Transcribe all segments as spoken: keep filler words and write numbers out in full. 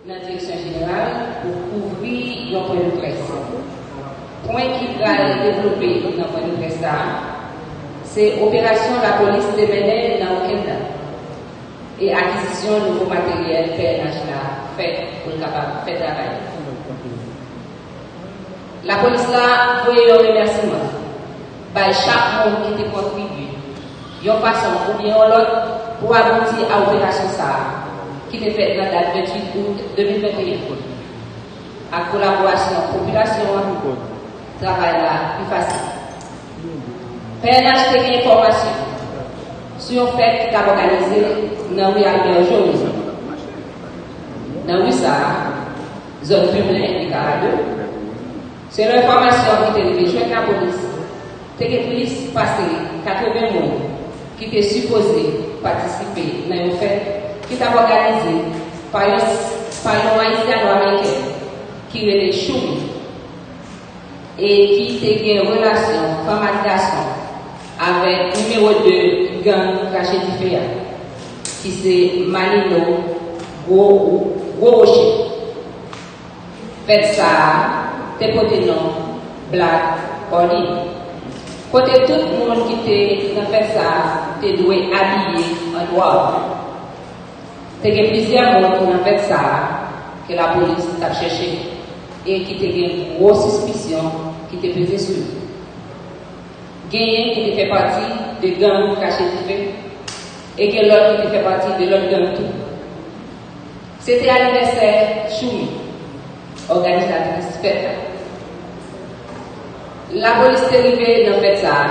nan Direksyon Jeneral pou kouvri yon pwen de près. Pwen ki pral devlope nan pwen de près sa a, se operasyon lapolis te mennen nan wikenn nan e akizisyon nouvo materyèl P N H la fè pou l kapab fè travay li. Lapolis la voye yon remèsiman bay chak moun ki te kontribye, yon fason oubyen yon lòt, pou abouti a operasyon sa a, ki te fèt nan dat venntuit out de mil venteyen. Ak kolaborasyon popilasyon an, travay la pi fasil. P N H te gen enfòmasyon sou yon fèt ki t ap òganize nan ri Albert Jones, nan ri sa a, zòn Dublin e Kalado. Selon enfòmasyon ki te rive jwenn lapolis, te gen plis pase katreven moun ki te sipoze patisipe nan yon fèt ki t ap òganize pa yon, pa yon Ayisyano-Amerikèn ki rele Choumi e ki te gen relasyon fanm ak gason avèk nimewo de gang Krache Dife a, ki se Manilo Gwo, Gwo Woche. Fèt sa a te pote non Black Order, kote tout moun ki te nan fèt sa a te dwe abiye an nwa. Te gen plizyè moun nan fèt sa a ke lapolis t ap chèche e ki te gen gwo sispisyon ki te peze sou yo. Genyen ki te fè pati de gang Krache Dife e gen lòt ki te fè pati de lòt gang tou. Se te anivèsè Choumi, òganizatris fèt la. Lapolis te rive nan fèt sa a,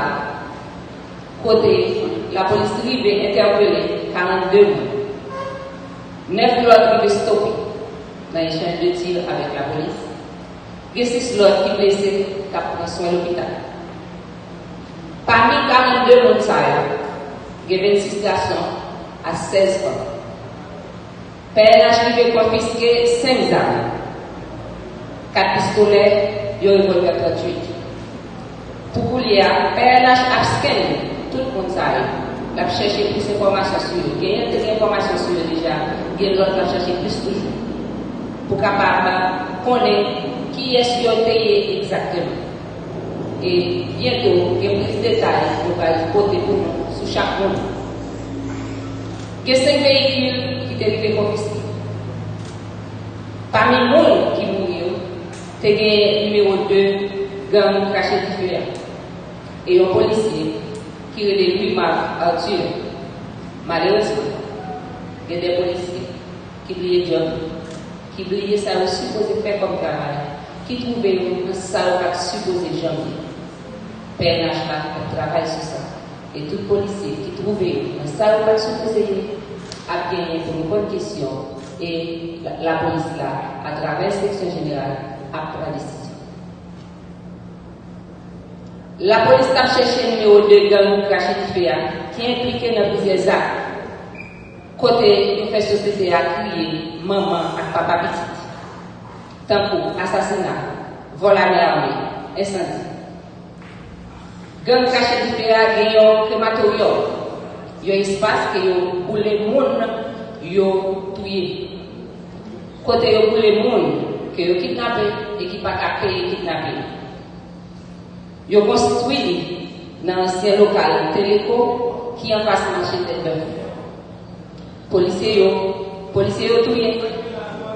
kote lapolis rive entèpele karannde moun. Nèf lòt rive stope nan echanj de tir avèk lapolis. Gen sis lòt ki blese k ap pran swen lopital. Pami karannde moun sa yo, gen vennsis gason ak sèz fanm. P N H rive konfiske senk zam, kat pistolè, yon revòlvè tranntuit. Pou koulye a, P N H ap scann tout moun sa yo. L ap chèche plis enfòmasyon sou yo. Genyen te gen enfòmasyon sou yo deja, gen lòt l ap chèche plis toujou. Pou kapab konnen kiyès yo te ye egzakteman. E byento, gen plis detay yo pral pote pou nou sou chak moun. Gen senk veyikil ki te rive konfiske. Pami moun ki mouri yo, te gen nimewo de gang Krache Dife a e yon polisye ki rele Louis Marc Arthur. Malerezman, gen de polisye ki bliye djòb yo, ki bliye sa yo sipoze fè kòm travay, ki twouve yo nan sa yo pa t sipoze janm ye. P N H la ap travay sou sa, e tout polisye ki twouve yo nan sa yo pa t sipoze ye ap genyen pou reponn kesyon, e la, lapolis la, atravè enspeksyon jeneral, ap pran desizyon. Lapolis t ap chèche nimewo de gang Krache Dife a ki enplike nan plizyè zak, kote yo fè sosyete a kriye manman ak papa pitit, tankou asasina, vòl ame ame, ensandi. Gang Krache Dife a gen yon krematoryòm, yon espas ke yo boule moun yo touye, kote yo boule moun ke yo kidnape e ki pa ka peye kidnape yo. Yo konstwi li nan ansyen lokal Teleco ki anfas mache Tèt Bèf. Polisye yo, polisye yo touye,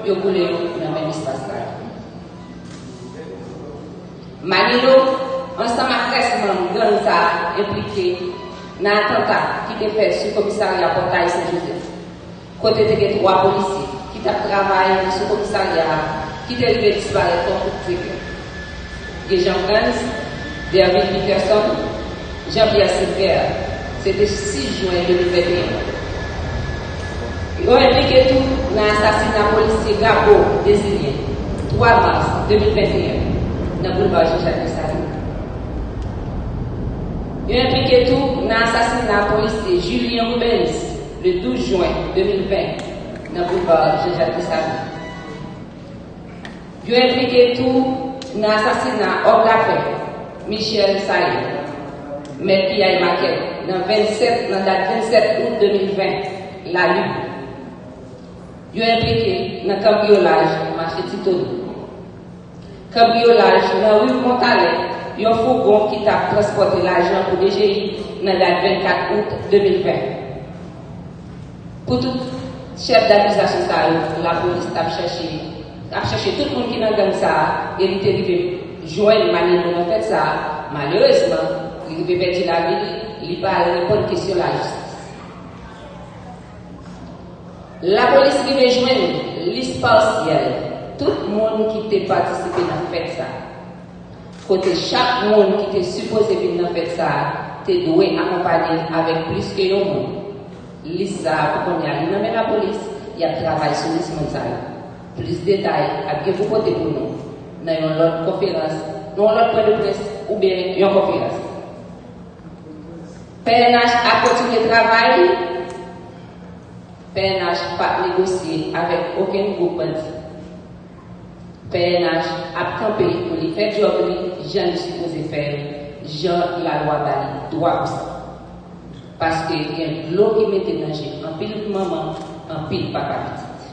yo boule yo nan menm espas la. Manilo, ansanm ak rès manm gang sa a, enplike nan atanta ki te fèt sou komisarya Pòtay Sen Jozèf, kote te gen twa polisye ki t ap travay nan sou komisarya a ki te rive disparèt kòm kout feu. Gen Jean Frantz, Dervil Peterson, Jean Pierre Silvert. Se te sis jen de mil venteyen. Yo enplike tou nan asasina polisye Gabo Desilien, twa mas de mil venteyen, nan boulva Jean Jacques Dessalines. Yo enplike tou nan asasina polisye Julien Rubens, le douz jen de mil ven, nan boulva Jean Jacques Dessalines. Yo enplike tou nan asasina òm dafè Michel Saïd, mèt piyay makèt, nan vennsèt, nan dat vennsèt out de mil ven, Lali. Yo enplike nan kanbriyolaj mache Ti Toni. Kanbriyolaj nan ri Montalè, yon fougon ki t ap transpòte lajan pou D G I nan dat vennkat out de mil ven. Pou tout chèf dakizasyon sa yo, lapolis t ap chèche, t ap chèche tout moun ki nan gang sa a, e li te rive jwenn Manilo nan fèt sa a. Malerezman, li rive pèdi lavi li, li pa al reponn kesyon lajistis. Lapolis rive jwenn lis pasyèl tout moun ki te patisipe nan fèt sa a, kote chak moun ki te sipoze vin nan fèt sa a te dwe akonpanye avèk plis ke yon moun. Lis sa a, pou kounye a, li nan men lapolis, y ap travay sou lis moun sa yo. Plis detay ap gen pou pote pou nou nan yon lòt konferans, nan yon lòt pwen de près oubyen yon konferans. P N H ap kontinye travay. P N H p ap negosye avèk okenn gwoup bandi. P N H ap kanpe pou li fè djòb li jan li sipoze fè l, jan lalwa ba li dwa pou sa. Paske gen dlo ki mete nan je anpil manman, anpil papa pitit.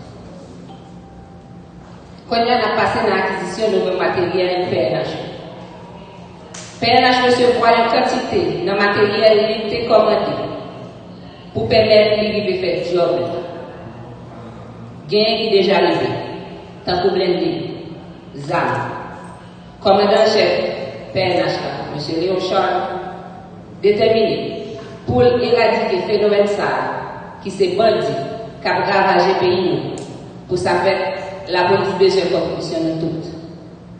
Kounye a, n ap pase nan akizisyon nouvo materyèl P N H yo. P N H resevwa yon kantite nan materyèl li te kòmande pou pèmèt li rive fè djòb li. Genyen ki deja rive, tankou blende, zam. Kòmandan an chèf P N H la, Mesye Léon Charles, detèmine pou l eradike fenomèn sa a, ki se bandi k ap ravaje peyi nou. Pou sa fèt, lapolis bezwen kontribisyon nou tout.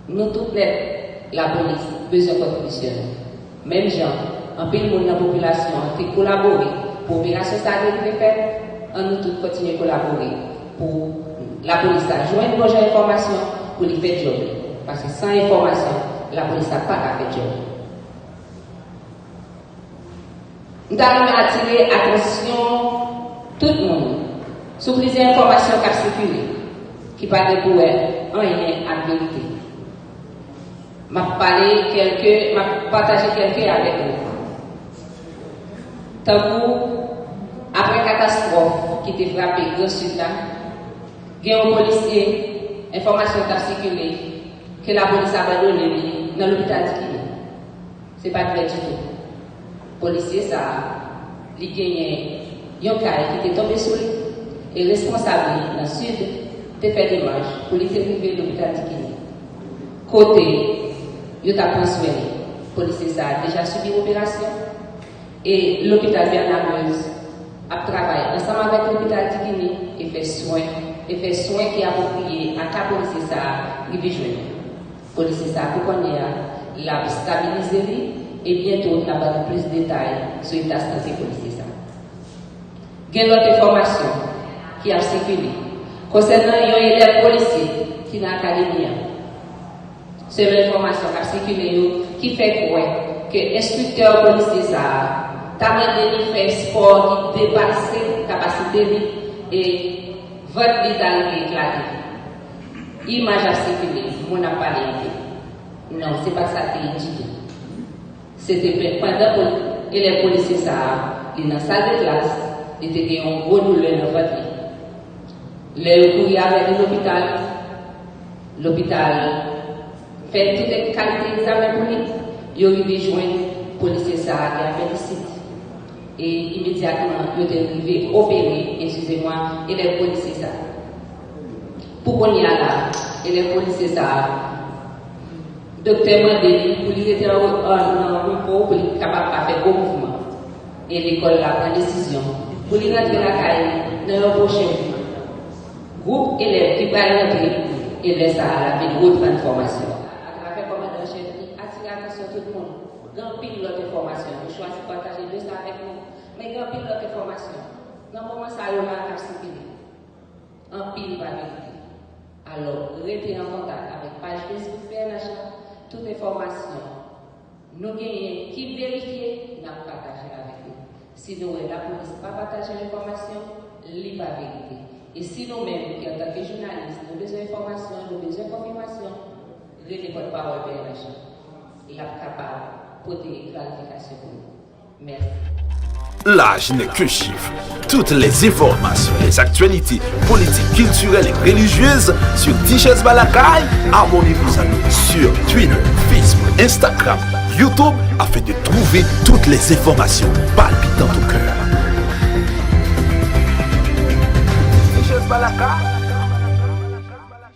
Nou tout nèt, lapolis bezwen kontribisyon nou. Menm jan anpil moun nan popilasyon an te kolabore pou operasyon sa a te rive fèt, ann nou tout kontinye kolabore pou lapolis la jwenn bon jan enfòmasyon pou li fè djòb li. Paske san enfòmasyon, lapolis la pa ka fè djòb li. M ta renmen atire atansyon tout moun sou plizyè enfòmasyon k ap sikile, ki pa gen pou wè anyen ak verite. M ap pale kèlke, m ap pataje kèlke avèk nou. Tankou, apre katastwòf ki te frape Gran Sid la, gen yon polisye, enfòmasyon k ap sikile, ke lapolis abandone li nan lopital Dikini. Se pa t vrè ditou. Polisye sa a, li genyen yon kay ki te tonbe sou li, e responsab li nan Sid te fè demach pou li te rive lopital Dikini. Kote yo t ap pran swen li. Polisye sa a deja sibi operasyon, e lopital Bernard Meuse ap travay ansanm avèk lopital Dikini e fè swen, e fè swen ki apwopriye a ka polisye sa a rive jwenn. Polisye sa a, pou kounye a, l ap stabilize li, e byento n ap ba nou plis detay sou eta sante polisye sa a. Gen lòt enfòmasyon ki ap sikile konsènan yon elèv polisye ki nan akademi an. Selon enfòmasyon k ap sikile yo, ki fè kwè ke enstriktè polisye sa a ta mande li fè espò ki depase kapasite li, e vant li ta rive eklate. Imaj ap sikile, moun ap pale anpil. Non, se pa sa k te ye ditou. Se te pe-, pandan pol-, elèv polisye sa a, li nan sal de klas, li te gen yon gwo doulè nan vant li. Lè yo kouri avè li lopital, lopital fè tout kalite egzamen pou li, yo rive jwenn polisye sa a gen apendisit. E imedyatman, yo te rive opere, eskize mwa, elèv polisye sa a. Pou kounye a la, elèv polisye sa a, doktè mande li pou li rete an, an, nan repo, pou li kapab pa fè gwo mouvman. E lekòl la pran desizyon pou li rantre lakay li nan yon pwochen jou. Gwoup elèv ki pral rantre, e lè sa a, l ap vin reprann fòmasyon. Atravè kòmandan an chèf li, atire atansyon tout moun. Gen anpil lòt enfòmasyon. Nou chwazi pataje de sa avèk nou. Men gen anpil lòt enfòmasyon nan moman sa yo la k ap sikile. Anpil pa verite. Alò, rete an kontak avèk paj Facebook P N H la. Tout enfòmasyon nou genyen ki verifye, n ap pataje avèk nou. Si nou wè lapolis pa pataje enfòmasyon, li pa verite. E si nou menm, ki antanke jounalis, nou bezwen enfòmasyon, nou bezwen konfimasyon, rele pòtpawòl P N H la. L ap kapab pote klarifikasyon pou nou. Mèsi. L'âge n'est qu'un chiffre. Toutes les informations, les actualités politiques, culturelles et religieuses sur Tichèz Balakay. Abonnez-vous à nous sur Twitter, Facebook, Instagram, YouTube afin de trouver toutes les informations palpitantes au cœur. Tichèz Balakay.